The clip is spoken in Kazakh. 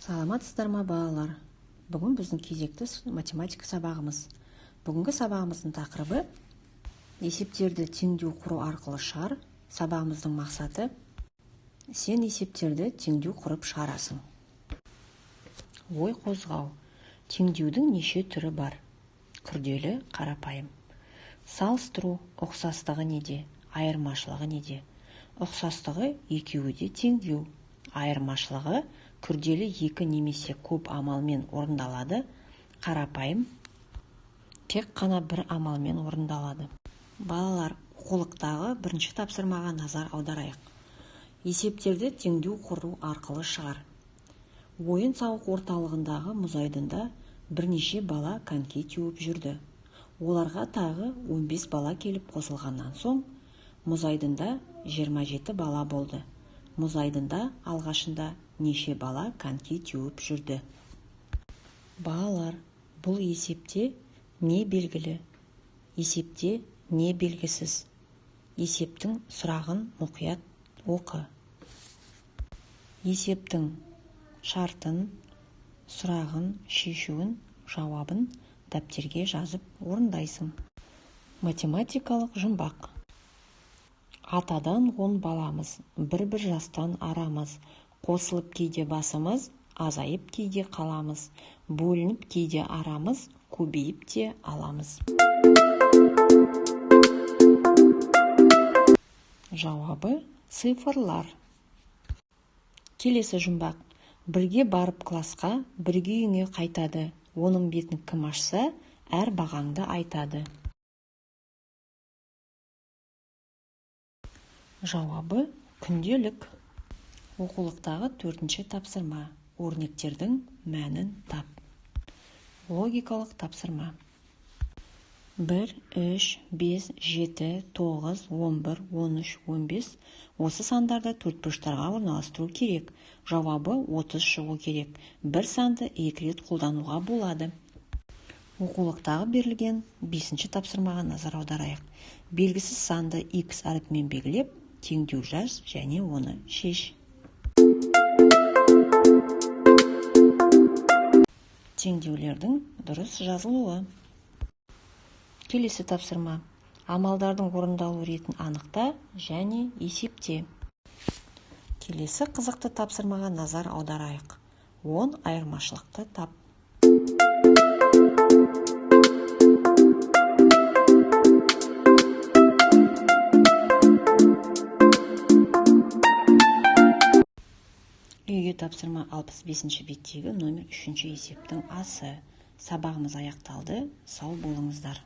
Саламатсыздар ма, балалар? Бүгін біздің кезекті математика сабағымыз. Бүгінгі сабағымыздың тақырыбы есептерді теңдеу құру арқылы шығар. Сабағымыздың мақсаты: сен есептерді теңдеу құрып шығарасың. Ой қозғау. Теңдеудің неше түрі бар? Күрделі, қарапайым. Салыстыру, ұқсастығы неде? Айырмашылығы неде? Ұқсастығы: екеуі де теңдеу. Айырмашылығы: күрделі екі немесе көп амалмен орындалады, қарапайым тек қана бір амалмен орындалады. Балалар, оқулықтағы бірінші тапсырмаға назар аударайық. Есептерді теңдеу құру арқылы шығар. Ойын-сауық орталығындағы мұз айдында бірнеше бала коньки теуіп жүрді. Оларға тағы 15 бала келіп қосылғаннан соң, мұз айдында 27 бала болды. Мұз айдында алғашында неше бала коньки теуіп жүрді? Балалар, бұл есепте не белгілі? Есепте не белгісіз? Есептің сұрағын мұқият оқы. Есептің шартын, сұрағын, шешуін, жауабын дәптерге жазып орындайсың. Математикалық жұмбақ. Атадан 10 баламыз, бір-бір жастан арамыз, қосылып кейде басымыз, азайып кейде қаламыз, бөлініп кейде арамыз, көбейіп те аламыз. Жауабы цифрлар. Келесі жұмбақ. Бірге барып класқа, бірге үйіңе қайтады. Оның бетін кім ашса, әр бағаңды айтады. Жауабы күнделік. Оқулықтағы төртінші тапсырма. Өрнектердің мәнін тап. Логикалық тапсырма. 1, 3, 5, 7, 9, 11, 13, 15 осы сандарды төртбұрыштарға орналастыру керек. Жауабы 30 шығу керек. Бір санды екі рет қолдануға болады. Оқулықтағы берілген бесінші тапсырмаға назар аударайық. Белгісіз санды X әрпімен белгілеп, теңдеу жаз және оны шеш. Теңдеулердің дұрыс жазылуы. Келесі тапсырма. Амалдардың орындалу ретін анықта және есепте. Келесі қызықты тапсырмаға назар аударайық. 10 айырмашылықты тап. Үйге тапсырма 65-беттегі номер 3 есептің асы. Сабағымыз аяқталды. Сау болыңыздар.